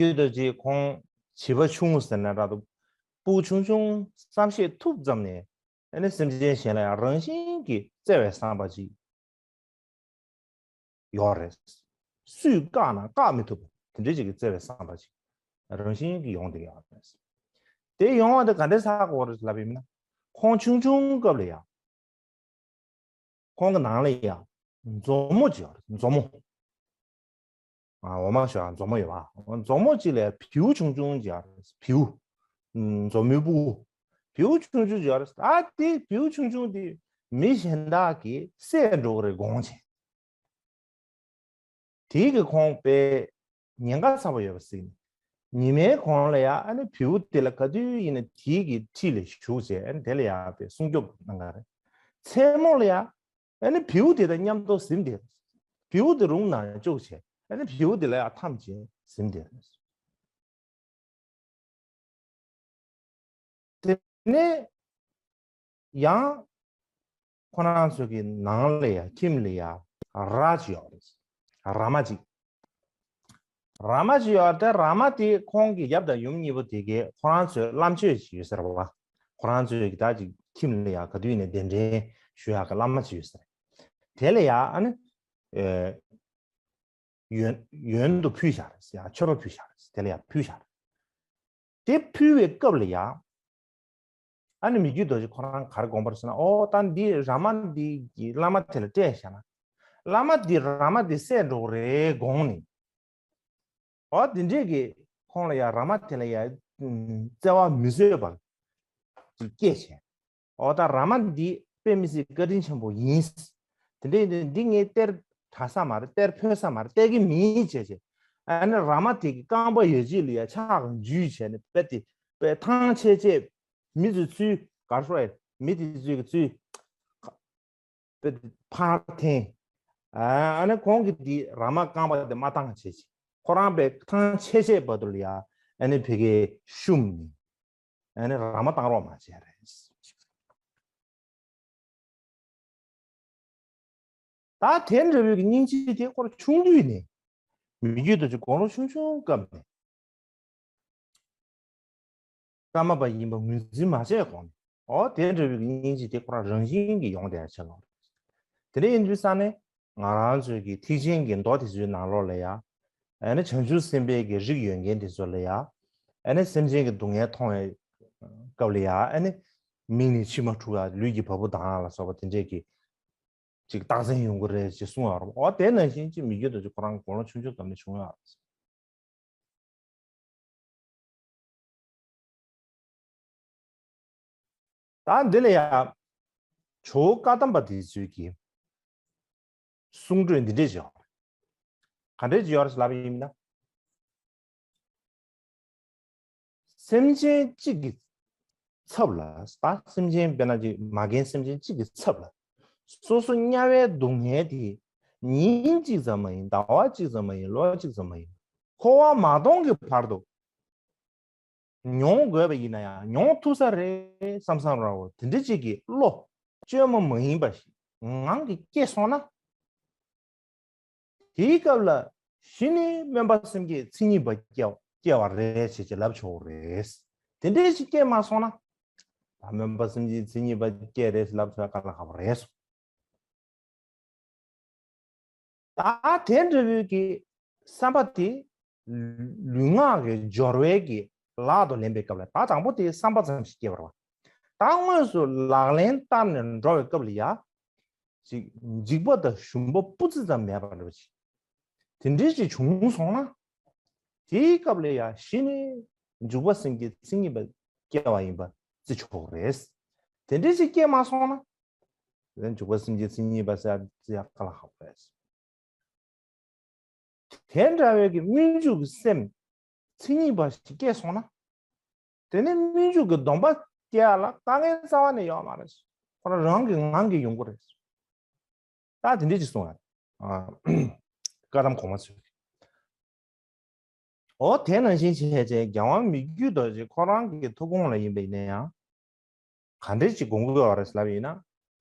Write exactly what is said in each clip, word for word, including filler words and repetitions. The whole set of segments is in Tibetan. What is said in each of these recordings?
རྒྱུད་རྡོ་རྗེ་ཁོང་བྱིས་པ་ཆུང་ངུ་ཟེར་ན་འདྲ་འདུག་སྤུ་གུ་ཆུང་ཆུང་བསམ་ཤེས་ཐུབ་ཙམ་ནས་ཨ་ནི་སེམས་ཅན་གཞན་ལ་ཡང་རང་བཞིན་གྱིས་བརྩེ་བའི་བསམ་པ་ཅིག་ཡོད་རེད། སུས་བཀག་ན་བཀག་མི་ཐུབ་པ་དེ་འདྲའི་ཅིག་གི་བརྩེ་བའི་བསམ་པ་ཅིག་རང་བཞིན་གྱིས་ཡོང་བསྡད་ཀྱི་ཡོད་རེད། དེ་ཡོང་བ་དེ་ག་འདྲས་ཆགས་ཀྱི་ཡོད་རེད་ལབ་པ་ཡིན་ན། ཁོང་ཆུང་ཆུང་སྐབས་ལ་ཡང་ཁོང་གི་ནང་ལ་ཡང་མཛོག་མོ་ཅིག་ཡོད་རེད། མཛོག་མོ། ཨ། འོ་མ་ཞོག་མཛོག་མོ་ཡོད་པ། མཛོག་མོ་གཅིག་ལ་བེའུ་ཆུང་ཆུང་ཅིག་ཡོད་རེད། བེའུ། ཨུམ། མཛོག་མོའི་སྤུ་གུ། བེའུ་ཆུང་ཆུང་ཅིག་ཡོད་རེད། ཨ། དེ་བེའུ་ཆུང་ཆུང་དེ་མི་གཞན་དག་གིས་བསད་འགྲོ་གི་རེད་དགོངས་བྱས། དེའི་གི་ཁོང་དཔེ་ཉེན་ཁ་ཚ་པོ་ཡོད་པ་ཟིག་ཉི་མའི་གོང་ལ་ཡ་ཨ་ནི་བེའུ་དེ་ལ་ག་དུས་ཡིན་ན་དེའི་གི་འཁྲིས་ལ་བཞུགས་བྱས། ཨ་ནི་དེ་ལ་ཡ་དཔེ་སྲུང་སྐྱོབ་གནང་ག་རེད། མཚན་མོ་ལ་ཡ་ཨ་ནི་བེའུ་དེ་དང་མཉམ་དུ་གཟིམ་བསྡད། བེའུ་དེ་རུམ་ནང་བཅུག་བྱས། ཨ་ནི་བེའུ་དེ་ལ་ཡ་འཐམས་བྱས་གཟིམ་བསྡད། དེ་ནས་ཡང་ཁོ་རང་ཚོའི་གི་ནང་ལ་ཡ་ཁྱིམ་ལ་ཡ་ར་ཅིག་ཡོད་རེད། ར་མ་ཅིག་ར་མ་ཅིག་ཡོད་རེད། ར་མ་དེ་ཁོང་གི་ཡབ་དང་ཡུམ་གཉིས་པོ་དེ་གས་ཁོ་རང་ཚོའི་བླ་མཆོད་ཅིག་ཡོད་ཟེར་བ། ཁོ་རང་ཚོའི་གི་ད་ཅིག་ཁྱིམ་ལ་ཡ་ག་དུས་ཡིན་ནའི་གདན་འདྲེན་ཞུ་ཡག་གི་བླ་མ་ཅིག་ཡོད་ཟེར། དེ་ལ་ཡ་ཨ་ནི་ཨེ་ཡོན་ཡོན་དུ་ཕུལ་བཞག་རེད་ཟེར། ཡ་མཆོད་པ་ཕུལ་བཞག་རེད་ཟེར། དེ་ལ་ཡ་ཕུལ་བཞག་རེད། དེ་ཕུལ་བའི་སྐབས་ལ་ཡ། ཨ་ནི་མི་བསྐྱོད་རྡོ་རྗེ་ཁོ་རང་ག་རེ་དགོངས་པ་རེད་ཟེར་ན། ཨོ་ད་འདི་ར་མ་འདི་གི་བླ་མ་དེ་ལ་སྤྲད་བཞག་ན། བླ་མ་འདི་ར་མ་འདི་བསད་འགྲོ་གི་རེད་དགོངས་ནས། ཨོ་དེ་འདྲས་ཀྱི་ཁོང་ལ་ཡ་ར་མ་དེ་ལ་ཡ་བརྩེ་བ་མི་བཟོད་པ་ཅིག་སྐྱེས་བྱས། ཨོ་ད་ར་མ་འདི་དཔེ་མི་སྲིད་བཀའ་དྲིན་ཆེན་པོ་ཡིན། དེ་འདྲས་ཡིན་དུས་འདི་ངས་སྟེར་དྲག་ས་མ་རེད། སྟེར་ཕོད་ས་མ་རེད། སྟེར་གི་མིན་བྱས་བྱས། ཨ་ནི་ར་མ་དེ་གི་རྐང་པ་ཡོད་ཅིག་ལ་ཡ་ཕྱག་འཇུས་བྱས་ནས་དཔེ་དེ་དཔེ་ཐང་ཆད་ཆད། མི་ཚོའི་ཚུལ་ག་རེ་ཟེར། མི་དེ་ཚོའི་གི་ཚུལ་དཔེ་དེ་ཕར་འཐེན། ཨ་ཨ་ནི་ཁོང་གིས་དེ་ར་མ་རྐང་པ་དེ་མ་བཏང་བྱས་བྱས། ཁོ་རང་དཔེ་ཐང་ཆད་ཆད་བར་དུ་ལ་ཡ་ཨ་ནི་ཕ་གིར་བཤུམས་ནས། ཨ་ནི་ར་མ་བཏང་རོགས་མ་བྱས་རེད། ད་དེ་འདྲ་བོའི་གི་སྙིང་རྗེ་དེ་ཁོ་རང་ཆུང་དུས་ནས། མི་བསྐྱོད་རྡོ་རྗེ་དགུང་ལོ་ཆུང་ཆུང་སྐབས་ནས་ཀརྨ་པ་ཡིན་པ་ངོས་འཛིན་མ་བྱས་གོང་ནས། ཨོ་དེ་འདྲ་བོའི་གི་སྙིང་རྗེ་དེ་ཁོ་རང་རང་བཞིན་གྱིས་ཡོང་བསྡད་ཆགས་ལ། དེ་འདྲ་ཡིན་དུས་ཙང་ནས་ང་རང་ཚོའི་གི་ཐེག་ཆེན་གྱི་མདོ་དེ་ཚོའི་ནང་ལོགས་ལ་ཡ། ཨ་ནི་བྱང་ཆུབ་སེམས་དཔའི་གི་རིགས་ཡོད་མཁན་དེ་ཚོ་ལ་ཡ། ཨ་ནི་སེམས་ཅན་གྱི་སྡུག་བསྔལ་མཐོང་བའི་སྐབས་ལ་ཡ། ཨ་ནི་མིག་ནས་མཆི་མ་འཁྲུག་ཡ། ལུས་ཀྱི་བ་སྤུ་ལྡང་ཡ་ལ་སོགས་པ་དེ་འདྲས་ཀྱི་ཅིག་རྟགས་མཚན་ཡོང་གི་རེད་ཅེས་གསུངས་ཡོད་རེད། འོ་དེ་ནང་བཞིན་ཅིག་མི་བསྐྱོད་རྡོ་རྗེ་ཁོ་རང་དགུང་ལོ་ཆུང་ཆུང་སྐབས་ནས་བྱུང་ཡོད་རེད། ད་འདི་ལ་ཡ་ཇོ་བོ་བཀའ་གདམས་པ་དེ་ཚོའི་གི་གསུང་སྒྲོས་འདི་འདྲས་ཅིག་ཡོད་རེད། ག་འདྲས་ཅིག་ཡོད་རེད་ལབ་པ་ཡིན་ན། སེམས་ཅན་གཅིག་གི་ཚབ་ལ། ད་སེམས་ཅན་དཔེར་ན་ཅིག་མ་རྒན་སེམས་ཅན་གཅིག་གི་ཚབ་ལ། སོ་སོ་དམྱལ་བའི་སྡུག་བསྔལ་དེ་ཉིན་གཅིག་ཙམ་མ་ཡིན། ཟླ་བ་གཅིག་ཙམ་མ་ཡིན། ལོ་གཅིག་ཙམ་མ་ཡིན། འཁོར་བ་མ་སྟོངས་ཀྱི་བར་དུ་མྱོང་དགོས་པ་ཡིན་ན་ཡང་མྱོང་ཐུབ་ས་རེད་བསམ་བསམ་ར་བོ་དེ་འདྲ་ཅིག་གི་བློ་བཅོས་མ་མ་ཡིན་པ་ཞིག་ངང་གིས་སྐྱེས་སོང་ན། དེའི་སྐབས་ལ་གཞི་ནས་སྨོན་པ་སེམས་བསྐྱེད་མཚན་ཉིད་པ་སྐྱེ་སྐྱེ་བ་རེད་ཅེས་ཅེས་ལབ་ཆོག་རེད། དེ་འདྲས་ཞིག་སྐྱེས་མ་སོང་ན། ད་སྨོན་པ་སེམས་བསྐྱེད་མཚན་ཉིད་པ་སྐྱེས་རེད་ལབ་ཆོག་ག་ལ་ཁག་པོ་རེད་སོང་། ད་དེ་འདྲ་བོའི་གི་བསམ་པ་དེ་ལུས་ངག་གི་སྦྱོར་བའི་གི་ལག་ཏུ་ལེན་པའི་སྐབས་ལ། ད་དང་པོ་དེ་བསམ་པ་ཙམ་ཞིག་སྐྱེས་པ་རེད་བ། ད་དངོས་སུ་ལག་ལེན་བསྟར་ནས་འགྲོ་བའི་སྐབས་ལ་ཡ། ཅིག་འཇིགས་པ་དང་ཞུམ་པ་སྤུ་རྩེ་ཙམ་མེད་པ་རེད་པ་ཅིག་དེ་འདྲའི་ཅིག་བྱུང་སོང་ན། དེའི་སྐབས་ལ་ཡ་གཞི་ནས་འཇུག་པ་སེམས་བསྐྱེད་མཚན་ཉིད་པ་སྐྱེ་བ་ཡིན་པ་བརྩི་ཆོག་རེད། དེ་འདྲའི་ཅིག་སྐྱེས་མ་སོང་ན། དེ་འཇུག་པ་སེམས་བསྐྱེད་མཚན་ཉིད་པ་ཟེར་ཡ་དེ་ཡ་ག་ལ་ཁག་པོ་རེད། དེ་འདྲ་བའི་གི་སྨོན་འཇུག་གི་སེམས་མཚན་ཉིད་པ་ཞིག་སྐྱེས་སོང་ན། དེ་ནས་སྨོན་འཇུག་གི་སྡོམ་པ་སྐྱེ་ཡ་ལ་དཀའ་ངལ་རྩ་བ་ནས་ཡོད་མ་རེད། ཁོ་རང་རང་གི་ངང་གིས་ཡོང་གི་རེད། ད་དེ་འདྲས་ཅིག་གསུངས་ཡ། ཨ། བཀའ་གདམས་གོང་མ་ཚོས། འོ་དེ་ནང་བཞིན་བྱས་བྱས་རྒྱལ་དབང་མི་བསྐྱོད་རྡོ་རྗེ་ཁོ་རང་གི་ཐུགས་དགོངས་ལ་ཡིན་པ་ཡིན་ན་ཡང་། ག་འདྲས་ཅིག་དགོངས་ཀྱི་ཡོད་རེད་ལབ་ཡིན་ན།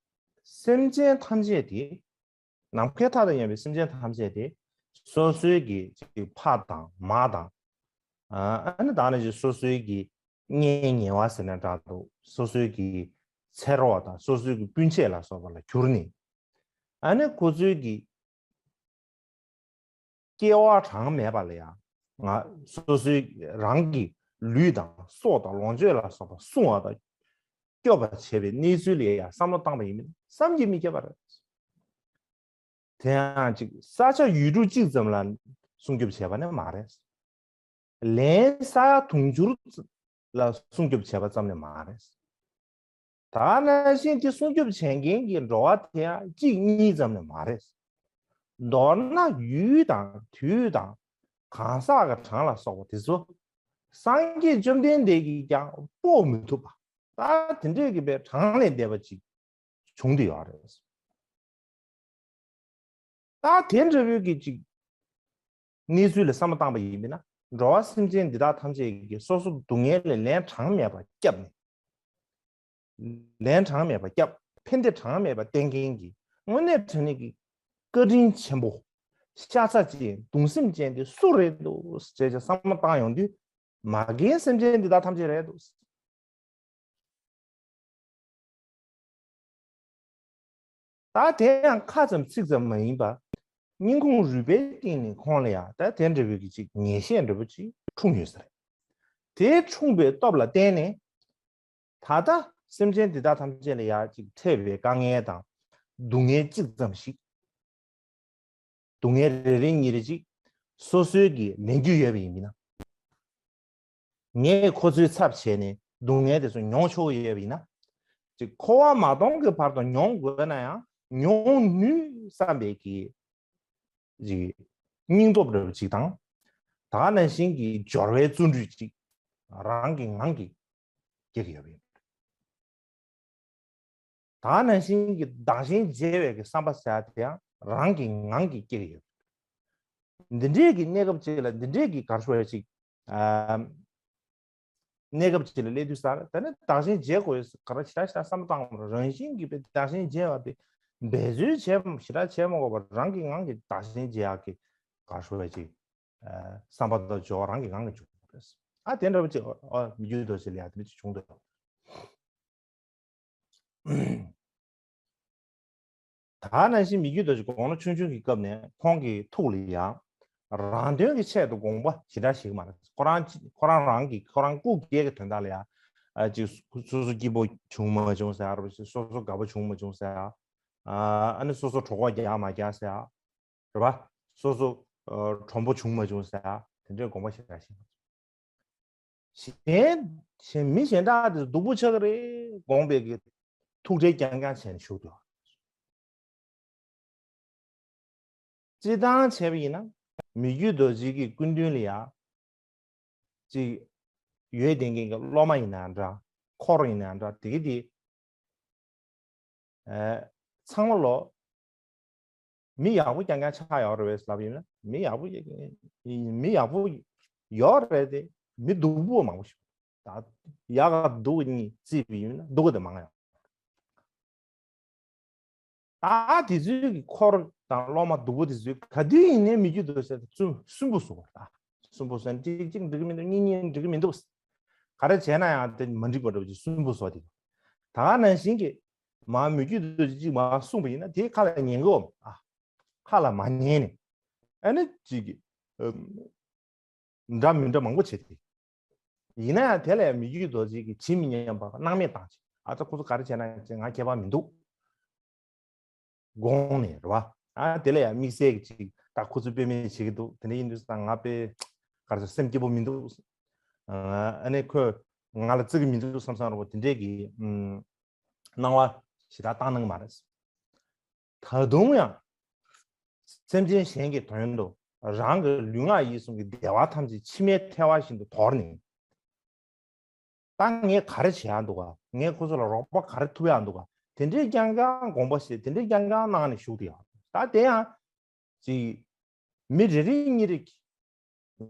སེམས་ཅན་ཐམས་ཅད་དེ། ནམ་མཁའི་མཐའ་དང་མཉམ་པའི་སེམས་ཅན་ཐམས་ཅད་དེ། སོ་སོའི་གི་ཅིག་ཕ་དང་མ་དང་ ཨ་ནི་ད་ནི་སོ་སོའི་གི་གཉེན་ཉེ་བ་ཟེར་ན་འདྲ་འདུག་སོ་སོའི་གི་ཚེ་རོགས་དང་སོ་སོའི་གི་སྤུན་མཆེད་ལ་སོགས་པ་ལ་གྱུར་ནས། ཨ་ནི་ཁོ་ཚོའི་གི་སྐྱེ་བ་གྲངས་མེད་པ་ལ་ཡང་ང་སོ་སོའི་རང་གི་ལུས་དང་སྲོག་དང་ལོངས་སྤྱོད་ལ་སོགས་པ་སྲུང་བ་དང་སྐྱོབ་པ་བྱེད་པའི་གནས་ཚུལ་ལ་ཡང་བསམ་བློ་བཏང་པ་ཡིན་མིན་བསམ་གྱིས་མི་ཁྱབ་པ་རེད། དེ་ཡང་ཅིག་ས་ཆ་ཡུལ་གྲུ་གཅིག་ཙམ་ལ་སྲུང་སྐྱོབ་བྱས་པ་ནི་མ་རེད། ལན་ས་ཡ་དུང་ཕྱུར་ལ་སྲུང་སྐྱོབ་བྱས་པ་ཙམ་ནས་མ་རེད། ད་ནང་བཞིན་དེ་སྲུང་སྐྱོབ་བྱེད་མཁན་གྱི་འགྲོ་བ་དེ་ཡང་གཅིག་གཉིས་ཙམ་ནས་མ་རེད། མདོར་ན་ཡུལ་དང་དུས་དང་གང་ཟག་གི་གྲངས་ལ་སོགས་པ་དེ་ཚོ་སངས་རྒྱས་བཅོམ་ལྡན་འདས་ཀྱིས་ཀྱང་དཔོག་མི་ཐུབ་པ། ད་དེ་འདྲས་ཀྱི་པའི་གྲངས་ལས་འདས་པ་ཅིག་བྱུང་བསྡད་ཡོད་རེད། ད་དེ་འདྲ་བོའི་གི་ཅིག་གནས་ཚུལ་ལ་བསམ་བློ་བཏང་པ་ཡིན་པས་ན། འགྲོ་བ་སེམས་ཅན་འདི་དག་ཐམས་ཅད་ཀྱིས་སོ་སོ་སྡུག་བསྔལ་ལས་ལན་གྲངས་མེད་པ་བསྐྱབས་ནས། ལན་གྲངས་མེད་པ་བསྐྱབས། ཕན་བདེ་གྲངས་མེད་པ་བསྟན་མཁན་གྱི་དངོས་གནས་དྲང་གནས་ཀྱི་བཀའ་དྲིན་ཆེན་པོ། ཤ་ཚ་ཅན་གདུང་སེམས་ཅན་དེ་སུ་རེད་འདུག་ཟེར་བྱས་བསམ་བློ་བཏང་ཡོང་དུས། མ་རྒན་སེམས་ཅན་འདི་དག་ཐམས་ཅད་རེད་འདུག་ད་དེ་ཡང་ཁ་ཙམ་ཚིག་ཙམ་མ་ཡིན་པ། སྙིང་ཁུང་རུས་པའི་གཏིང་ནས་ཁོང་ལ་ཡང་ད་དེ་འདྲ་བོའི་གི་ཅིག་ངེས་ཤེས་འདྲ་བོ་ཅིག་འཁྲུངས་ཡོད་ས་རེད། དེ་འཁྲུངས་པའི་སྟོབས་ལ་བརྟེན་ནས། ད་ལྟ་སེམས་ཅན་འདི་དག་ཐམས་ཅད་ལ་ཡང་ཅིག་འཕྲད་པའི་དཀའ་ངལ་དང་སྡུག་བསྔལ་ཅིག་ཙམ་ཞིག་སྡུག་བསྔལ་རེ་རེ་གཉིས་རེ་ཅིག་སོ་སོའི་གི་ལེན་རྒྱུ་ཡོད་པ་ཡིན་མིན་ན། ངས་ཁོ་ཚོའི་ཚབ་བྱས་ནས་སྡུག་བསྔལ་དེ་ཚོ་མྱོང་ཆོག་ཡོད་པ་ཡིན་ན། ཅིག་འཁོར་བ་མ་སྟོངས་ཀྱི་བར་དུ་མྱོང་དགོས་ན་ཡང་མྱོང་ནུས་བསམ་པའི་གི་ཅིག་སྙིང་སྟོབས་འདྲ་བོ་ཅིག་དང་། ད་ག་ནང་བཞིན་གྱི་སྦྱོར་བའི་བརྩོན་འགྲུས་ཅིག་རང་གི་ངང་གིས་སྐྱེ་གི་ཡོད་པ་ཡིན། ད་ག་ནང་བཞིན་གྱི་བདག་གཞན་བརྗེ་བའི་གི་བསམ་པ་ཟེར་ཡ་དེ་ཡང་རང་གི་ངང་གིས་སྐྱེ་གི་ཡོད། འདི་འདྲའི་གི་གནས་སྐབས་ཅིག་ལ་འདི་འདྲའི་གི་གར་ཤོར་བ་ཅིག་ཨ། གནས་སྐབས་ཅིག་ལ་སླེབས་དུས་ས་ལ་ད་ནི་བདག་གཞན་བརྗེ་དགོས་ག་རེ་ཞེ་དྲག་ཞེ་དྲག་བསམ་བློ་བཏང་དགོས་རང་བཞིན་གྱིས་བདག་གཞན་བརྗེ་བ་དེ་འབད་རྩོལ་བྱས་ཞེ་དྲག་བྱས་མ་དགོས་པར་རང་གི་ངང་གིས་བདག་གཞན་བརྗེ་ཡག་གི་གར་ཤོར་བ་ཅིག་བསམ་པ་དང་སྦྱོར་བ་རང་གི་ངང་གིས་འབྱུང་དགོས་རེད། ཨ་དེ་འདྲ་བ་ཅིག་ཨ་མི་རྒྱུད་རྡོ་རྗེ་ལ་ཡ་དེ་འདྲ་ཅིག་བྱུང་འདུག་ད་ག་ནང་བཞིན་མི་རྒྱུད་རྡོ་རྗེ་དགུང་ལོ་ཆུང་ཆུང་གི་སྐབས་ནས་ཁོང་གི་ཐུགས་ལ་ཡང་རང་དོན་གྱི་ཆེད་དུ་དགོངས་པ་ཞེ་དྲག་ཞིག་མ་རེད། ཁོ་རང་ཁོ་རང་རང་གི་ཁོ་རང་སྐུ་སྒེར་གྱི་དོན་དག་ལ་ཡང་ཅིག་སོ་སོ་སྐྱིད་པོ་བྱུང་མ་བྱུང་ཟེར་ཡ་རེད། སོ་སོ་དགའ་པོ་བྱུང་མ་བྱུང་ཟེར་ཡ། ཨ་ནི་སོ་སོ་གྲོད་ཁོག་རྒྱགས་མ་རྒྱགས་ཟེར་ཡ། རེད་པ། སོ་སོ་ཨ་གྲུང་པོ་བྱུང་མ་བྱུང་ཟེར་ཡ་དེ་འདྲའི་དགོངས་པ་ཞེ་དྲག་ཞིག་མ་བྱུང་། གཞན་གཞན་མི་གཞན་དག་དེ་སྡུག་པོ་ཆགས་ཀྱི་རེད་དགོངས་པའི་གི་ཐུགས་ཁྲལ་རྐྱང་རྐྱང་བྱས་ནས་བཞུགས་འདུག་སྤྱིར་བཏང་བྱས་པ་ཡིན་ན་མི་རྒྱུད་རྡོ་རྗེ་གི་སྐུ་མདུན་ལ་ཡ་ཅིག་ཡོད་བསྡད་མཁན་གྱི་སློབ་མ་ཡིན་ན་འདྲ། འཁོར་ཡིན་ན་འདྲ། དེ་གི་དེ། ཨ། ཚང་མ་ལོ། མི་ཡག་པོ་རྐྱང་རྐྱང་ཆགས་ཡོད་རེད་པས་ལབ་ཡིན་ན་མི་ཡག་པོ་མི་ཡག་པོ་ཡོད་རེད་དེ། མི་སྡུག་པོ་མང་པོ་ཞིག་ད་ཡག་ག་སྡུག་ག་གཉིས་བརྩིས་པ་ཡིན་ན་སྡུག་ག་དེ་མང་ཡོད། ད་དེ་ཚོའི་གི་འཁོར་དང་སློབ་མ་སྡུག་པོ་དེ་ཚོས་ག་དུས་ཡིན་ནའི་མི་རྒྱུད་རྡོ་རྗེ་ཟེར་ཏེ་སུན་སུན་པོ་བཟོ་བ་ད། སུན་པོ་བཟོ་ན་གཅིག་གཅིག་འགྲིག་གི་མི་འདུག་གཉིས་གཉིས་འགྲིག་གི་མི་འདུག་ག་རེ་བྱས་ན་ཡང་དེ་མ་འགྲིག་པ་འདྲ་བོ་ཅིག་སུན་པོ་བཟོ་དེ། ད་ག་ནང་བཞིན་གྱི་མ་མི་རྒྱུད་རྡོ་རྗེ་གཅིག་མ་གསུངས་པ་ཡིན་ན་དེ་ཁ་ལ་ཉན་གི་འོང་ཨ། ཁ་ལ་མ་ཉན་ནས་ཨ་ནི་གཅིག་གི་འདྲ་མི་འདྲ་མང་པོ་བྱེད་དེ། ཡིན་ན་ཡང་དེ་ལ་ཡང་མི་རྒྱུད་རྡོ་རྗེ་གིས་ཇི་མི་སྙམ་པ་སྣང་མེད་བཏང་བྱས་ཨ་ཙི་ཁོ་ཚོ་ག་རེ་བྱས་ན་ཡང་ང་ཁྱད་པར་མི་འདུག་དགོངས་ནས་རེད་བ། ཨ་དེ་ལ་ཡང་དམིགས་བསལ་གྱི་ཅིག་ད་ཁོ་ཚོས་དཔེ་མེད་བྱེད་ཀྱི་འདུག་དེ་འདྲ་ཡིན་དུས་ཙང་ང་དཔེ་ག་རེ་ཟེར་སེམས་སྐྱིད་པོ་མི་འདུག་ཨ་ནི་ཁོས་ང་ལ་བརྩི་གི་མི་འདུག་བསམ་བསམ་རེད་བ། དེ་འདྲས་ཀྱི་སྣང་བ་ཞེ་དྲག་བཏང་གནང་གི་མ་རེད། ད་དུང་ཡང་སེམས་ཅན་གཞན་གྱི་དོན་དུ་རང་གི་ལུས་ངག་ཡིད་གསུམ་གྱི་བདེ་བ་ཐམས་ཅད་འཆི་མེད་ཐལ་བ་བཞིན་དུ་དོར་ནས། ད་ངས་ག་རེ་བྱེད་ཡག་འདུག་ག་ངས་ཁོ་ཚོ་ལ་རོགས་པ་ག་རེ་ཐུབ་ཡག་འདུག་ག་དེ་འདྲའི་རྐྱང་རྐྱང་དགོངས་པ་བཞེས་དེ་འདྲའི་རྐྱང་རྐྱང་གནང་ནས་བཞུགས་དེ་ཡག་ད་དེ་ཡང་ཅིག་མི་རེ་རེ་གཉིས་རེ་གི་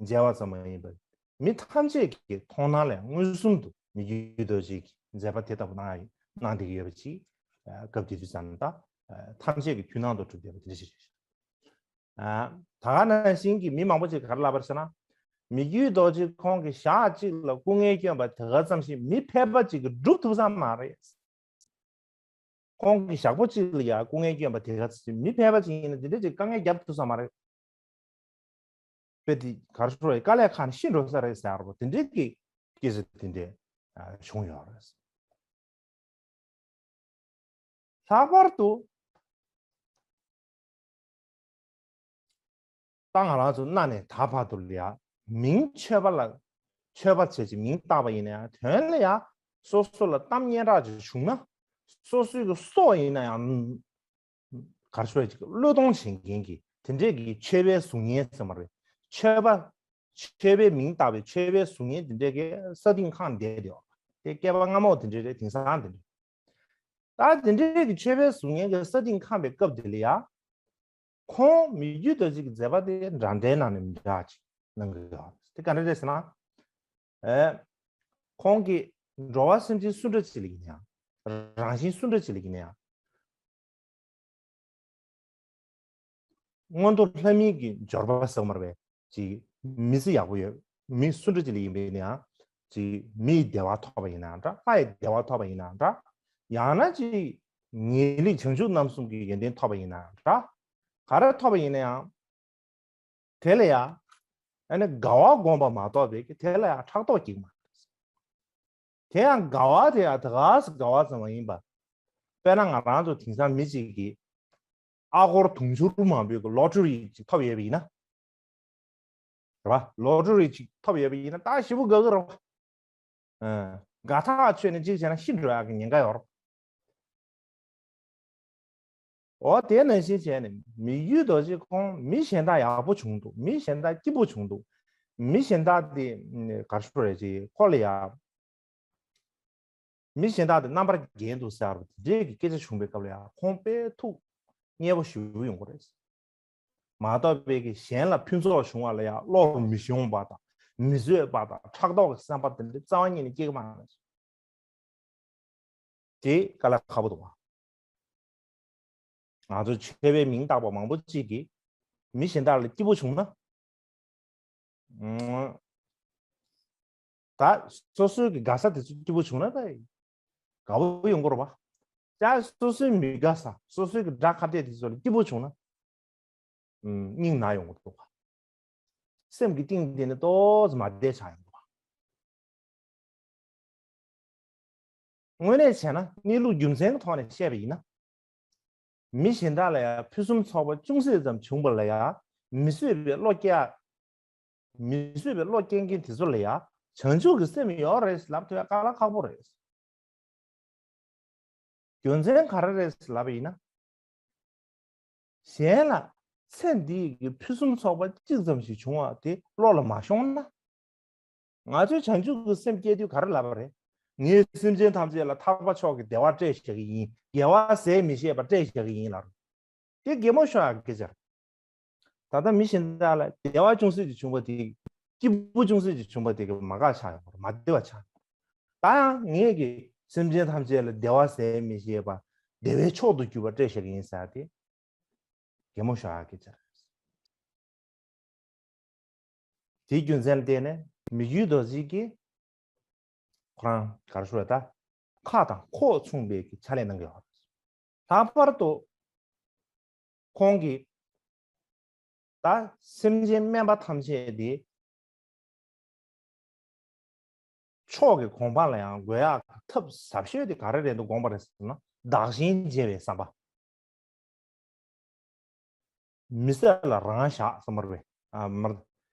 མཇལ་བ་ཙམ་མ་ཡིན་པར་མི་ཐམས་ཅད་ཀྱི་མཐོང་སྣང་ལས་མངོན་སུམ་དུ་མི་རྒྱུད་རྡོ་རྗེ་གི་མཛད་པ་དེ་ལྟ་བུ་གནང་ཡ་གནང་བསྡད་ཀྱི་ཡོད་པ་ཅིག་སྐབས་དེ་དུས་ཙམ་ད་ཐམས་ཅད་ཀྱི་མཐུན་སྣང་དུ་གྲུབ་བསྡད་པ་དེ་འདྲ་ཞིག་རེད། ད་ག་ནང་བཞིན་གྱི་མི་མང་པོ་ཅིག་ག་རེ་ལབ་པ་རེད་ཟེར་ན། མི་བསྐྱོད་རྡོ་རྗེ་ཁོང་གི་ཞག་གཅིག་ལ་སྐུ་ངལ་བསྐྱོན་པ་དེ་ག་ཙམ་ཞིག་མི་ཕལ་པ་ཅིག་གིས་སྒྲུབ་ཐུབ་ས་མ་རེད། ཁོང་གི་ཞག་པོ་གཅིག་ལ་ཡང་སྐུ་ངལ་བསྐྱོན་པ་དེ་ག་ཙམ་ཞིག་མི་ཕལ་པ་ཅིག་ཡིན་ན་དེ་འདྲ་ཅིག་དཀའ་ངལ་རྒྱབ་ཐུབ་ས་མ་རེད། དཔེ་དེ་གར་ཤོར་བའི་དཀའ་ལས་ཁག་ནས་ཤི་འགྲོ་ས་རེད་ཟེར་བ་དེ་འདྲའི་གི་སྐད་ཆ་དེ་འདྲ་བྱུང་ཡོད་རེད། ལྷག་པར་དུ་ད་ང་རང་ཚོ་གནའ་ནས་ད་བར་དུ་ལ་ཡ་མིང་མཆོད་པ་ལ་མཆོད་པ་བྱས་ཀྱི་མིང་བཏགས་པ་ཡིན་ན་ཡང་དོན་ལ་ཡ་སོ་སོ་ལ་གཏམ་སྙན་གྲགས་ཅིག་བྱུང་ན་སོ་སོའི་གི་སྲོག་ཡིན་ན་ཡང་གར་ཤོར་ཅིག་བློས་གཏོང་བྱེད་མཁན་གྱི་དེ་འདྲས་ཀྱི་མཆོད་པའི་གཟུགས་བརྙན་ཟེར་མ་རེད། མཆོད་པ་མཆོད་པའི་མིང་བཏགས་པའི་མཆོད་པའི་གཟུགས་བརྙན་དེ་འདྲས་ཀྱི་ས་སྟེང་ཁང་བསྡད་དེ་དེ་བསྐལ་པ་སྔ་མོ་དེ་འདྲས་རེད། དེང་སང་དེ་འདྲས། ད་དེ་འདྲའི་གི་མཆོད་པའི་གཟུགས་བརྙན་གྱི་ས་སྟེང་ཁམས་པའི་སྐབས་དེ་ལ་ཡ། ཁོང་མི་བསྐྱོད་རྡོ་རྗེ་གི་མཛད་པ་དེ་འདྲ་འདྲའི་ནང་ནས་མི་འདྲ་ཅིག་གནང་གི་ཡོད། དེ་ག་འདྲ་རེད་ཟེར་ན། ཨེ། ཁོང་གིས་འགྲོ་བ་སེམས་ཅན་སུ་འདྲ་ཅིག་ལ་ཡིན་ཡང་། རང་བཞིན་སུ་འདྲ་ཅིག་ལ་ཡིན་ཡང་། མངོན་མཐོ་ལྷ་མིའི་གི་འབྱོར་པ་ཟེར་མར་བས་ཅིག་མི་ཚེ་ཡག་པོ་ཡོད། མི་སུ་འདྲ་ཅིག་ལ་ཡིན་པའི་ནའང་ཅིག་མི་ཡི་བདེ་བ་ཐོབ་པ་ཡིན་ནའང་འདྲ། ལྷ་ཡི་བདེ་བ་ཐོབ་པ་ཡིན་ནའང་འདྲ། ཡང་ན་ཅིག་ངེས་ལེགས་བྱང་ཆུབ་རྣམ་གསུམ་གྱི་ཡོན་ཏན་ཐོབ་པ་ཡིན་ནའང་འདྲ། ག་རེ་ཐོབ་པ་ཡིན་ནའང་དེ་ལ་ཡང་ཨ་ནི་དགའ་བ་བསྒོམ་པ་མ་གཏོགས་པའི་གི་དེ་ལ་ཡང་ཕྲག་དོག་སྐྱེ་གི་མ་རེད། དེ་ཡང་དགའ་བ་དེ་ཡང་ད་ག་སེ་དགའ་བ་ཙམ་མ་ཡིན་པ། དཔེར་ན་ང་རང་ཚོ་དེང་སང་མི་གཅིག་གིས་ཨ་སྒོར་དུང་ཕྱུར་མང་པོའི་གི་ལོ་ཊ་རི་ཅིག་ཐོབ་ཡོད་པ་ཡིན་ན། རེད་བ། ལོ་ཊ་རི་ཅིག་ཐོབ་ཡོད་པ་ཡིན་ན་ད་ཞེ་པོ་དགའ་གི་རེད་བ། ཨ། དགའ་ཐག་ཆོད་ནས་གཅིག་བྱས་ན་ཤི་འགྲོ་ཡག་གི་ཉེན་ཁ་ཡོད་རེད། འོ་དེ་ནང་བཞིན་བྱས་ནས་མི་བསྐྱོད་རྡོ་རྗེ་ཁོང་མི་གཞན་དག་ཡག་པོ་བྱུང་འདུག་མི་གཞན་དག་སྐྱིད་པོ་བྱུང་འདུག་མི་གཞན་དག་དེ་གར་ཤོར་རེད་ཅེས་ཁོ་ལ་ཡ། མི་གཞན་དག་དེ་རྣམ་པར་རྒྱལ་འདུག་ཟེར་བ་དེ་འདྲའི་གི་སྐད་ཆ་བྱུང་བའི་སྐབས་ལ་ཡང་ཁོང་དཔེ་ཐུགས་མཉེས་པོ་ཞེ་པོ་ཡོང་གི་རེད། མ་གཏོགས་པའི་གི་གཞན་ལ་ཕུན་ཚོགས་བྱུང་བ་ལ་ཡང་བློར་མི་ཤོང་བ་དང་མི་བཟོད་པ་དང་ཕྲག་དོག་གི་བསམ་པ་དེ་འདྲ་རྩ་བ་ཉིད་ནས་སྐྱེ་གི་མ་རེད། དེ་དཀའ་ལས་ཁག་པོ་འདུག་བ། ང་ཚོ་མཆོད་པའི་མིང་བཏགས་པ་མང་པོ་ཅིག་གིས་མི་གཞན་དག་ལ་སྐྱིད་པོ་བྱུང་ན། ཨང་། ད་སོ་སོའི་གི་དགའ་ས་དེ་ཚོ་སྐྱིད་པོ་བྱུང་ན་ད་དགའ་པོ་ཡོང་གི་རེད་བ། ཡ་སོ་སོའི་མི་དགའ་ས་སོ་སོའི་གི་དགྲ་ཁ་གཏད་དེ་ཚོ་ལ་སྐྱིད་པོ་བྱུང་ན། ཨང་། སྙིང་ན་ཡོང་གི་འདུག་བ། སེམས་ཀྱི་གཏིང་དེ་ནི་ཏོག་ཙམ་མ་བདེ་ཆགས་ཡོང་གི་འདུག་བ། དངོས་གནས་བྱས་ན་གནས་ལུགས་རྒྱུ་མཚན་གྱི་ཐོག་ནས་བཤད་པ་ཡིན་ན། མི་གཞན་དག་ལ་ཡང་ཕུན་སུམ་ཚོགས་པ་ཅུང་ཟད་ཙམ་བྱུང་བ་ལ་ཡང་མི་བཟོད་པའི་བློ་སྐྱེ། མི་བཟོད་པའི་བློ་སྐྱེ་མཁན་དེ་ཚོ་ལ་ཡང་བྱང་ཆུབ་ཀྱི་སེམས་ཡོད་རེད་ལབ་ཐུབ་ཡ་དཀའ་ལས་ཁག་པོ་རེད། རྒྱུ་མཚན་ག་རེ་རེད་ལབ་པ་ཡིན་ན། གཞན་ལ་ཚེ་འདི་ཡི་ཕུན་སུམ་ཚོགས་པ་གཅིག་ཙམ་ཞིག་བྱུང་བ་དེ་བློ་ལ་མ་ཤོང་ན། ང་ཚོས་བྱང་ཆུབ་ཀྱི་སེམས་བསྐྱེད་དུས་ག་རེ་ལབ་པ་རེད། ངས་སེམས་ཅན་ཐམས་ཅད་ལ་ཐར་པ་མཆོག་གི་བདེ་བ་སྤྲད་བཞག་གི་ཡིན། དགེ་བ་ཟད་མི་ཤེས་པ་སྤྲད་བཞག་གི་ཡིན་ལབ། དེ་གད་མོ་ཤོར་ཡག་སྐད་ཆ་རེད། ད་ལྟ་མི་གཞན་དག་ལ་བདེ་བ་ཅུང་ཟད་ཅིག་བྱུང་བ་དེ། སྐྱིད་པོ་ཅུང་ཟད་ཅིག་བྱུང་བ་དེ་གི་མ་དགའ་ཆགས་ཡོང་བ་རེད། མ་བདེ་བ་ཆགས། ད་ཡང་ངས་ཀྱི་སེམས་ཅན་ཐམས་ཅད་ལ་བདེ་བ་ཟད་མི་ཤེས་པ་བདེ་བའི་མཆོག་ཏུ་གྱུར་པ་སྤྲད་བཞག་གི་ཡིན་ཟེར་ཏེ། གད་མོ་ཤོར་ཡག་སྐད་ཆ་རེད། དེའི་རྒྱུ་མཚན་ལ་བརྟེན་ནས་མི་བསྐྱོད་རྡོ་རྗེ་གིས་ཁོ་རང་ག་རེ་ཞུ་བ་ད་ཁ་དང་ཁོག་མཚུངས་པའི་གི་ཕྱག་ལས་གནང་གི་ཡོད་རེད། ལྷག་པར་དུ་ཁོང་གིས་ད་སེམས་ཅན་དམན་པ་ཐམས་ཅད་དེ་མཆོག་གི་གོ་འཕང་ལ་ཡང་འགོད་ཡག་ཐབས་ཟབ་ཤོས་དེ་ག་རེ་རེད་འདུག་དགོངས་པ་རེད་ཟེར་ན། བདག་གཞན་བརྗེ་བའི་བསམ་པ། མི་ས་ལ་རང་བཞག་བསམ་པ་རེད། ཨ་མར།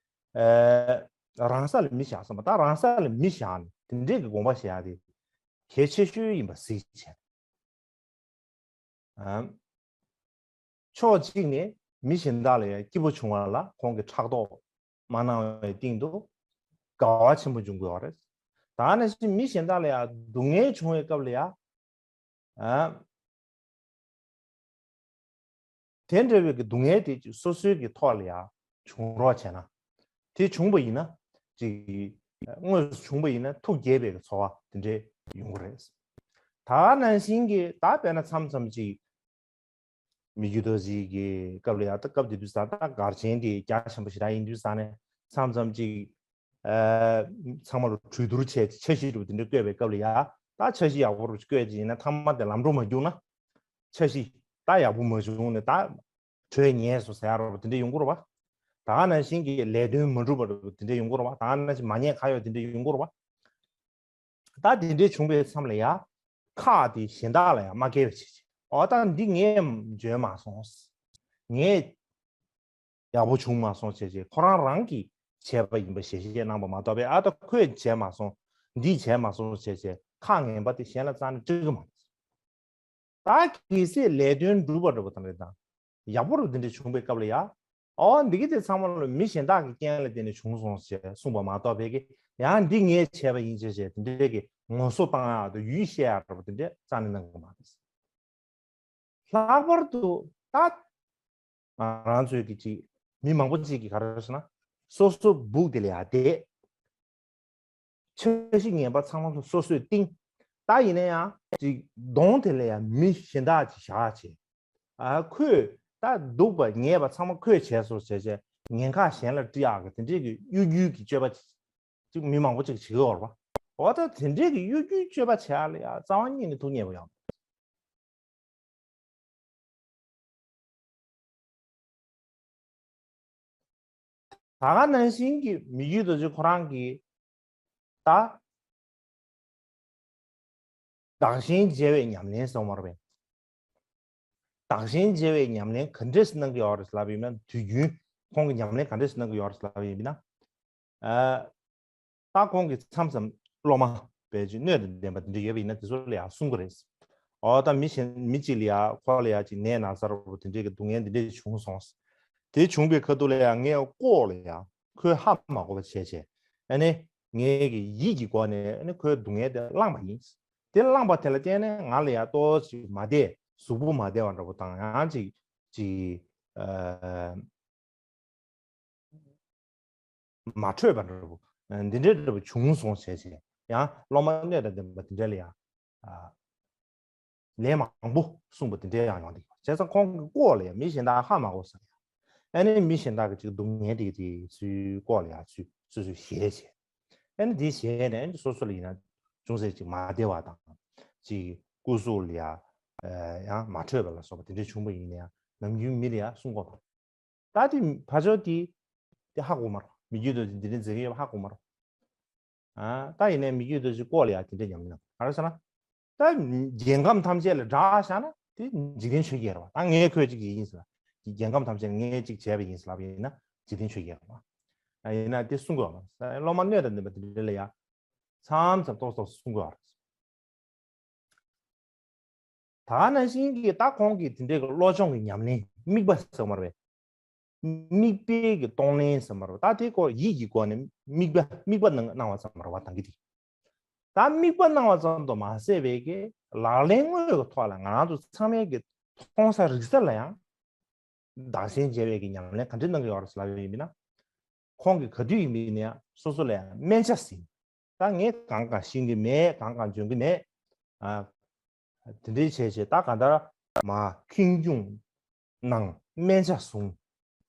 ཨེ། རང་ས་ལ་མི་བཞག་བསམ་པ། ད་རང་ས་ལ་མི་བཞག་ནས་དེ་འདྲས་ཀྱི་དགོངས་པ་བཞེས་ཡག་དེ་གལ་ཆེ་ཤོས་ཡིན་པ་གཟིགས་བྱས། ཨ། ཕྱོགས་གཅིག་ནས་མི་གཞན་དག་ལ་ཡང་སྐྱིད་པོ་བྱུང་བ་ལ་ཁོང་གིས་ཕྲག་དོག་མ་གནང་བའི་སྟེང་དུ་དགའ་བ་ཆེན་པོ་འབྱུང་དགོས་པ་རེད། ད་ནང་བཞིན་མི་གཞན་དག་ལ་ཡང་སྡུག་བསྔལ་བྱུང་བའི་སྐབས་ལ་ཡང་། ཨ། དེ་འདྲ་བའི་གི་སྡུག་བསྔལ་དེ་ཅིག་སོ་སོའི་གི་ཐོག་ལ་ཡང་བྱུང་རོགས་བྱས་ན། དེ་བྱུང་བ་ཡིན་ན་ཅིག་དངོས་སུ་བྱུང་བ་ཡིན་ན་ཐུགས་དགྱེས་པའི་གི་ཚོར་བ་དེ་འདྲ་ཡོང་གི་རེད། ད་ནང་བཞིན་གྱི་ད་དཔེར་ན་མཚམས་མཚམས་ཅིག་མི་བསྐྱོད་རྡོ་རྗེ་གི་སྐབས་ལ་ཡང་ད་སྐབས་དེ་དུས་ས་ད་གར་ཆེན་དེ་རྒྱ་ཆེན་པོ་ཞེ་དྲག་ཡིན་དུས་ས་ནས་མཚམས་མཚམས་ཅིག་ ཚང་མ་ལ་གྲོས་བསྡུར་བྱས་འཆར་གཞི་འདྲ་པོ་དེ་འདྲ་བཀོད་པའི་སྐབས་ལ་ཡ། ད་འཆར་གཞི་ཡག་པོ་རུ་བཀོད་ཅིག་ཡིན་ན། མཐའ་མ་དེ་ལམ་འགྲོ་མ་བྱུང་ན། འཆར་གཞི་ད་ཡག་པོ་མ་བྱུང་ནས་ད་གྲོས་ཉེས་སོང་ཟེར་ཡ་འདྲ་པོ་དེ་འདྲ་ཡོང་གི་རེད་པ། ད་ག་ནང་བཞིན་གྱི་ལས་དོན་མ་འགྲུབ་པ་འདྲ་པོ་དེ་འདྲ་ཡོང་གི་རེད་པ། ད་ག་ནང་བཞིན་མ་ཉེས་ཁ་གཡོག་དེ་འདྲ་ཡོང་གི་རེད་པ། ད་དེ་འདྲ་བྱུང་བའི་མཚམས་ལ་ཡ། ཁག་དེ་གཞན་དག་ལ་ཡང་མ་བཀལ་བ་བྱེད་ཅིག་འོ་ད་འདི་ངས་འཇོན་མ་སོང་། ངས་ཡག་པོ་བྱུང་མ་སོང་བྱས་བྱས། ཁོ་རང་རང་གིས་བྱས་པ་ཡིན་པ་ཞལ་བཞེས་གནང་བ་མ་གཏོགས་པའི། ཨ་ད་ཁོས་བྱས་མ་སོང་། འདིས་བྱས་མ་སོང་བྱས་བྱས། ཁག་ངན་པ་དེ་གཞན་ལ་བཙལ་ནས་སྤྲད་གི་མ་རེད། ད་གལ་སྲིད་ལས་དོན་འགྲུབ་པ་འདྲ་པོ་དང་རེད་དང་། ཡག་པོ་རུ་དེ་འདྲ་བྱུང་བའི་སྐབས་ལ་ཡ། ཨོ་འདི་གི་དེ་ཚང་མ་ལ་མི་གཞན་དག་གི་རྐྱེན་ལ་བརྟེན་ནས་བྱུང་སོང་ཞེས་གསུངས་པ་མ་གཏོགས་པའི་གི། ཡང་འདི་ངས་བྱས་པ་ཡིན་ཅེས་བྱས་དེ་འདྲའི་གི་ངོ་སོ་བཏང་ཡག་དང་ཡུལ་བཤད་ཡག་འདྲ་པོ་དེ་འདྲ་རྩ་ནས་གནང་གི་མ་རེད། ལྷག་པར་དུ་ད་ང་རང་ཚོའི་གི་ཅིག་མི་མང་པོ་ཅིག་གིས་ག་རེ་ཟེར་ན། སོ་སོ་སྦུག་དེ་ལ་ཡ་དེ། འཆར་གཞི་ངན་པ་ཚང་མ་སོ་སོས་བཏིང་། ད་ཡིན་ན་ཡང་ཅིག་གདོང་དེ་ལ་ཡང་མི་གཞན་དག་ཅིག་བཞག་བྱས། ཨ་ཁོས་ད་སྡུག་པ་ཉེས་པ་ཚང་མ་ཁོས་བྱས་སོང་བྱས་བྱས། ངན་ཁག་གཞན་ལ་དཀྲི་ཡག་གི་དེ་འདྲས་ཀྱི་གཡོ་སྒྱུའི་གི་སྤྱོད་པ་ཅིག་མི་མང་པོ་ཅིག་བྱེད་ཀྱི་ཡོད་རེད་པ། འོ་ད་དེ་འདྲས་ཀྱི་གཡོ་སྒྱུའི་སྤྱོད་པ་བྱེད་ཡག་ལ་ཡང་རྩ་བ་ཉིད་ནས་ཐུགས་མཉེས་པོ་ཡོད། ད་ག་ནང་བཞིན་གྱི་མི་བསྐྱོད་རྡོ་རྗེ་ཁོ་རང་གིས་ད་བདག་གཞན་བརྗེ་བའི་ཉམས་ལེན་གསུངས་པ་རེད། བདག་གཞན་བརྗེ་བའི་ཉམས་ལེན་ག་འདྲས་སེ་གནང་གི་ཡོད་རེད་ལབ་ཡིན་ན། དུས་རྒྱུན་ཁོང་གི་ཉམས་ལེན་ག་འདྲས་སེ་གནང་གི་ཡོད་རེད་ལབ་ཡིན་ན། ཨ། ད་ཁོང་གིས་མཚམས་མཚམས་སློབ་མ་དཔེ་ཅིག་སྣོད་དང་ལྡན་པ་དེ་འདྲ་ཡོད་པ་ཡིན་ན། དེ་ཚོ་ལ་ཡང་གསུང་གི་རེད། འོ་ད་མི་གཞན་མི་གཅིག་ལ་ཡང་ཁོ་ལ་ཡང་ཅིག་ནད་ན་ཚ་འདྲ་པོ་དེ་འདྲའི་གི་སྡུག་བསྔལ་དེ་འདྲ་བྱུང་སོང་། དེ་བྱུང་བའི་ཁ་ཐུག་ལ་ཡང་ངས་ལྐོག་ལ་ཡང་ཁོས་ཧ་མ་གོ་བ་བྱས་བྱས། ཨ་ནི་ངས་ཀྱི་ཡིད་ཀྱི་སྒོ་ནས་ཨ་ནི་ཁོའི་སྡུག་བསྔལ་དེ་བླངས་པ་ཡིན། དེ་བླངས་པ་དེ་ལ་བརྟེན་ནས་ང་ལ་ཡང་ཏོག་ཙམ་མ་བདེ། གཟུགས་པོ་མ་བདེ་བ་འདྲ་པོ་དང་། ཡང་ཅིག་ཅིག་ཨ། མ་འཕྲོད་པ་འདྲ་པོ། འདི་འདྲའི་འདྲ་པོ་བྱུང་སོང་བྱས་བྱས། ཡང་སློབ་མ་སྣོད་དང་ལྡན་པ་དེ་འདྲ་ལ་ཡང་ལན་མང་པོ་གསུངས་པ་དེ་འདྲ་ཡང་ཡོང་གི་ཡོད། བྱས་ཙང་ཁོང་གི་སྐོར་ལ་ཡང་མི་གཞན་དག་ཧ་མ་གོ་ས་ཡང་། ཨ་ནི་མི་གཞན་དག་གི་ཅིག་སྡུག་བསྔལ་དེ་དེ་ཚོའི་སྐོར་ལ་ཡང་ཚུར་སོ་སོས་བཞེས་བྱས། ཨ་ནི་དེ་བཞེས་ནས་ཨ་ནི་སོ་སོ་ལ་ཡིན་ན་ཅུང་ཟད་ཅིག་མ་བདེ་བ་དང་། ཅིག་སྐུ་གཟུགས་ལ་ཡང་ཡང་མ་འཕྲོད་པ་ལ་སོགས་པ་དེ་འདྲ་བྱུང་བ་ཡིན་ན་ཡང་། ནམ་རྒྱུན་མི་ལ་ཡང་གསུང་གོ་དང་། ད་དེ་ཕར་ཕྱོགས་དེ་དེ་ཧ་གོ་མ་རེད། མི་བསྐྱོད་རྡོ་རྗེ་འདི་འདྲ་མཛད་ཀྱི་ཡོད་པ་ཧ་གོ་མ་རེད། ཨ། ད་ཡིན་ནའི་མི་བསྐྱོད་རྡོ་རྗེ་སྐོར་ལ་ཡང་དེ་འདྲ་ཉམས་ལེན་ག་རེ་ཟེར་ན། ད་རྒྱལ་ཁམས་ཐམས་ཅད་ལ་བསྒྲགས་བཞག་ན་དེ་འཇིག་རྟེན་ཆོས་བརྒྱད་རེད་པ། ད་ངས་ཁོས་ཅིག་བྱས་ཡིན་ཟེར་ལ། རྒྱལ་ཁམས་ཐམས་ཅད་ལ་ངས་ཅིག་བྱས་པ་ཡིན་ཟེར་ལབ་ཡིན་ན་འཇིག་རྟེན་ཆོས་བརྒྱད་རེད་པ། ཨ། ཡིན་ན་དེ་གསུང་དགོས་པ། སློབ་མ་སྣོད་དང་ལྡན་པ་དེ་འདྲ་ལ་ཡང་མཚམས་མཚམས་ཏོག་ཙམ་གསུང་དགོས་པ་རེད། ད་ག་ནང་བཞིན་གྱི་ད་ཁོང་གིས་དེ་འདྲའི་གི་བློ་སྦྱོང་གི་ཉམས་ལེན། དམིགས་པ་ཟེར་བ་རེད། དམིགས་པའི་གི་གཏོང་ལེན་ཟེར་བ་རེད། ད་དེ་སྐོར་ཡིད་ཀྱི་སྒོ་ནས་དམིགས་པ་དམིགས་པ་གནང་གནང་བ་ཙམ་རེད་པ། ད་གི་དེ། ད་དམིགས་པ་གནང་བ་ཙམ་དུ་མ་ཟད་པའི་གི་ལག་ལེན་དངོས་ཀྱི་ཐོག་ལ་ང་རང་ཚོ་ཚང་མས་གི་མཐོང་ས་རིག་ས་ལ་ཡང་བདག་གཞན་བརྗེ་བའི་གི་ཉམས་ལེན་ག་འདྲ་གནང་གི་ཡོད་རེད་ལབ་ཡིན་ན། ཁོང་གིས་ག་དུས་ཡིན་པ་ཡིན་ན་ཡང་སོ་སོ་ལ་ཡང་སྨན་ཆ་ཟིན། ད་ངས་གང་གང་ཤེས་ཀྱི་མེད། གང་གང་འཇོན་གྱི་མེད། ཨ། དེ་འདྲའི་བྱས་བྱས་ད་གང་ལྟར་མ་ཁེངས་སྐྱུང་གནང་། སྨན་ཆ་བཟུང་།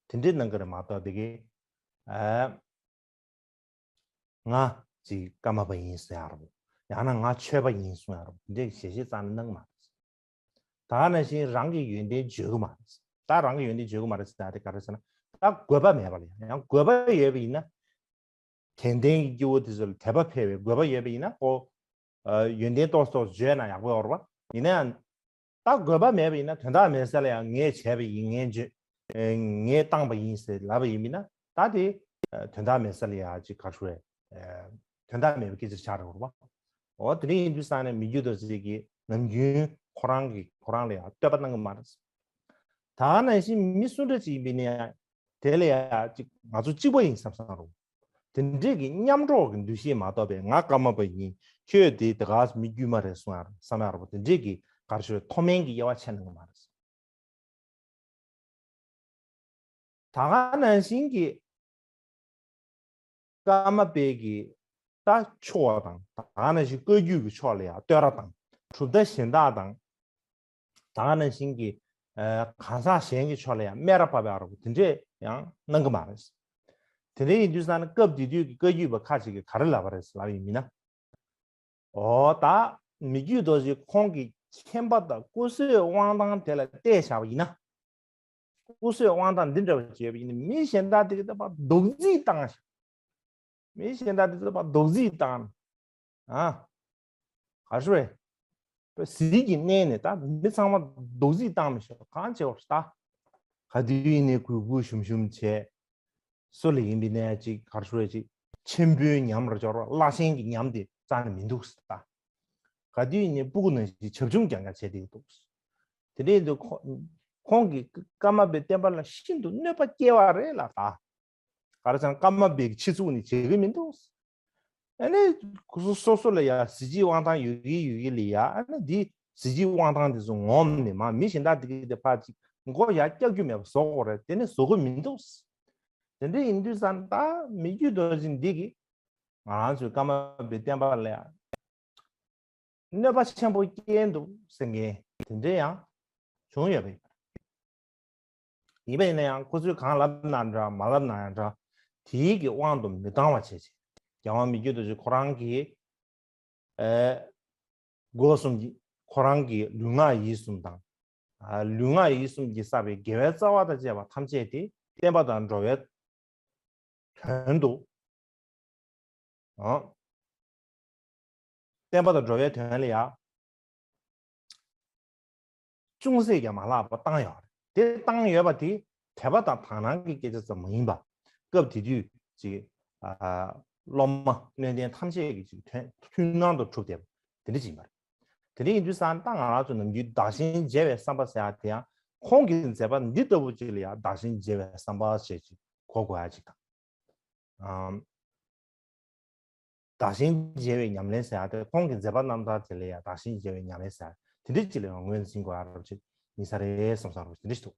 དེ་འདྲའི་གནང་གི་རེད་མ་གཏོགས་པའི་གི། ཨ། ང་ཅིག་ཀརྨ་པ་ཡིན་གསུང་ཡག་རེད་པོ། ཡང་ན་ང་ཆོས་པ་ཡིན་གསུང་ཡག་རེད་པོ། དེ་འདྲའི་ཞལ་བཞེས་རྩ་ནས་གནང་གི་མ་རེད། ད་ག་ནང་བཞིན་རང་གི་ཡོན་ཏན་བརྗོད་ཀྱི་མ་རེད། ད་རང་གི་ཡོན་ཏན་བརྗོད་ཀྱི་མ་རེད་ཟེར་ན་དེ་ག་རེ་ཟེར་ན། ད་དགོས་པ་མེད་པ་ལ་ཡང་། ཡང་དགོས་པ་ཡོད་པ་ཡིན་ན། དད་ལྡན་གྱི་སྐྱེ་བོ་དེ་ཚོ་ལ་དད་པ་འཕེལ་བའི་དགོས་པ་ཡོད་པ་ཡིན་ན། ཁོ། ཨ། ཡོན་ཏན་ཏོག་ཙམ་བརྗོད་ན་ཡག་པོ་ཡོད་རེད་པ། ཡིན་ན་ཡང་། ད་དགོས་པ་མེད་པ་ཡིན་ན། དོན་དག་མེད་ས་ལ་ཡང་ངས་བྱས་པ་ཡིན། ངས་བརྗོད། ཨེ། ངས་བཏང་པ་ཡིན་ཟེར་ལབ་པ་ཡིན་པ་ཡིན་ན། ད་དེ། ཨ། དོན་དག་མེད་ས་ལ་ཡང་ཅིག་ག་རེ་ཞུ་དགོས་རེད། ཨེ། དོན་དག་མེད་པའི་སྐད་ཆ་ཆགས་འགྲོ་གི་རེད་པ། འོ་དེ་འདྲ་ཡིན་དུས་ཙང་ནས་མི་བསྐྱོད་རྡོ་རྗེ་གིས་ནམ་རྒྱུན་ཁོ་རང་གིས་ཁོ་རང་ལ་ཡང་བསྟོད་པ་གནང་གི་མ་རེད། ད་ག་ནང་བཞིན་མི་སུ་འདྲ་ཅིག་ཡིན་པ་ཡིན་ན་ཡང་། དེ་ལ་ཡང་ཅིག་ང་ཚོ་གཅིག་པ་ཡིན་བསམ་བསམ་རུང་། དེ་འདྲས་ཀྱི་མཉམ་འགྲོགས་ཀྱི་འདུ་ཤེས་མ་གཏོགས་པའི། ང་ཀརྨ་པ་ཡིན། ཁྱོད་དེ་དེ་ག་མི་དཀྱུས་མ་རེད་གསུང་ཡག་བསམ་ཡག་རེད་པོ། དེ་འདྲས་ཀྱི་ག་རེ་ཞུ་དགོས་རེད། མཐོ་དམན་གྱི་དབྱེ་བ་ཕྱེ་གནང་གི་མ་རེད། ད་ག་ནང་བཞིན་གྱི་ཀརྨ་པའི་གི་ད་ཕྱོགས་དང་། ད་ག་ནང་བཞིན་བཀའ་བརྒྱུད་ཀྱི་ཕྱོགས་ལ་ཡང་བསྟོད་ར་དང་། གྲུབ་མཐའ་གཞན་དག་དང་། ད་ག་ནང་བཞིན་གྱི། ཨ། གང་ཟག་གཞན་གྱི་ཕྱོགས་ལ་ཡང་སྨད་ར་བབས་ཡག་རེད་པོ། དེ་འདྲས་ཡང་གནང་གི་མ་རེད། དེ་འདྲ་ཡིན་དུས་ཙང་ནི་སྐབས་དེ་དུས་ཀྱི་བཀའ་བརྒྱུད་པ་ཁ་ཅིག་གིས་ག་རེ་ལབ་པ་རེད་ལབ་ཡིན་མིན་ན། འོ་ད་མི་བསྐྱོད་རྡོ་རྗེ་ཁོང་གི་མཁྱེན་པ་དང་སྐུ་བསོད་དབང་ཐང་དེ་ལ་བལྟས་བཞག་པ་ཡིན་ན། སྐུ་བསོད་དབང་ཐང་འདི་འདྲ་བ་བྱས་པ་ཡིན་ན་མི་གཞན་དག་དེ་གི་ད་ཕར་རྡོག་རྫིས་བཏང་ཞིང་། མི་གཞན་དག་དེ་ཚོ་ཕར་རྡོག་རྫིས་བཏང་། ཨ། ག་རེ་ཞུ་རེད། པ་ཟིལ་གྱིས་མནན་ནས་ད་མི་ཚང་མ་རྡོག་རྫིས་བཏང་མི་ཤོག་གང་བྱེད་བར་ད། ག་དུས་ཡིན་ནའི་གུས་གུས་ཞུམ་ཞུམ་བྱས། སུ་ལ་ཡིན་པའི་ནས་ཅིག་ག་རེ་ཞུ་རེད་ཅིག་ཆེན་པོའི་ཉམས་ར་སྦྱོར་བ་བླ་ཆེན་གྱི་ཉམས་དེ་རྩ་ནས་མི་འདུག་ད། ག་དུས་ཡིན་ནའི་སྤུ་གུ་ནང་བཞིན་བྱབ་ཆུང་རྐྱང་རྐྱང་བྱས་ཏེ་འདུག་དེ་འདྲའི་འདུག་ཁོ་ཁོང་གིས་ཀརྨ་པའི་བསྟན་པ་ལ་ཤིན་ཏུ་གནོད་པ་སྐྱེལ་བ་རེད་ལ་ད། ག་རེ་ཟེར་ན་ཀརྨ་པའི་ཆེད་འཛུགས་ནི་བྱེད་ཀྱི་མི་འདུག་ཨ་ནི་སོ་སོ་ལ་ཡ་གཟི་བརྗིད་དབང་ཐང་ཡོད་ཀྱི་ཡོད་ཀྱི་ལ་ཡ་ཨ་ནི་འདི་གཟི་བརྗིད་དབང་ཐང་འདི་ཚོ་ངོམ་ནས་མ་མི་གཞན་དག་འདི་གི་དེ་ཕར་ཅིག་མགོ་ཡ་སྐྱག་རྒྱུ་མེད་པ་བཟོ་དགོས་རེད། དེ་ནི་བཟོ་གི་མི་འདུག་དེ་འདྲ་ཡིན་དུས་ཙང་ད་མི་བསྐྱོད་རྡོ་རྗེ་འདི་གི་ང་རང་ཚོའི་ཀརྨ་པའི་བསྟན་པ་ལ་ཡ་གནོད་པ་ཆེན་པོ་སྐྱེལ་འདུག་ཟེར་མཁན་དེ་འདྲ་ཡང་བྱུང་ཡོད་པ་ཡིན། ཡིན་པ་ཡིན་ན་ཡང་ཁོ་ཚོས་གང་ལབ་ན་འདྲ་མ་ལབ་ན་ཡང་འདྲ། དེའི་གི་དབང་དུ་མི་བཏང་བ་བྱས་བྱས། རྒྱལ་དབང་མི་བསྐྱོད་རྡོ་རྗེ་ཁོ་རང་གིས་ཨེ་སྒོ་གསུམ་གྱི་ཁོ་རང་གི་ལུས་ངག་ཡིད་གསུམ་དང་། ཨ་ལུས་ངག་ཡིད་གསུམ་གྱིས་བསགས་པའི་དགེ་བའི་རྩ་བ་དང་བཅས་པ་ཐམས་ཅད་དེ་བསྟན་པ་དང་འགྲོ་བའི་དོན་དུ། ཨང་། བསྟན་པ་དང་འགྲོ་བའི་དོན་ལ་ཡ། ཅུང་ཟད་ཀྱང་མ་ལྷག་པ་བཏང་ཡོད་རེད། དེ་བཏང་ཡོད་པ་དེ་དད་པ་དང་དག་སྣང་གི་སྐད་ཆ་ཙམ་མ་ཡིན་པ། སྐབས་དེ་དུས་ཀྱི་ཨ་སློབ་མ་སྣོད་ལྡན་ཐམས་ཅད་ཀྱི་ཅིག་མཐུན་མཐུན་སྣང་དུ་གྲུབ་བསྡད་པ་དེ་འདྲ་ཅིག་ཡིན་པ་རེད། དེ་འདྲ་ཡིན་དུས་ཙང་ད་ང་རང་ཚོ་ནམ་རྒྱུན་བདག་གཞན་བརྗེ་བའི་བསམ་པ་ཟེར་ཡ་དེ་ཡང་ཁོང་གི་མཛད་པ་འདི་ལྟ་བུ་ཅིག་ལ་ཡང་བདག་གཞན་བརྗེ་བའི་བསམ་པ་ཞེས་ཅིག་གོ་དགོས་ཡ་ཅིག་དང་། ཨམ། བདག་གཞན་བརྗེ་བའི་ཉམས་ལེན་ཟེར་ཡ་དེ་ཁོང་གི་མཛད་པ་རྣམ་ཐར་དེ་ལ་ཡང་བདག་གཞན་བརྗེ་བའི་ཉམས་ལེན་ཟེར་ཡ་དེ་འདྲ་ཅིག་ལ་ཡང་ངོས་འཛིན་དགོས་ཡ་རབ་ཅིག་ཡིན་ས་རེད་བསམ་ས་རུ་དེ་འདྲ་ཞིག་འདུག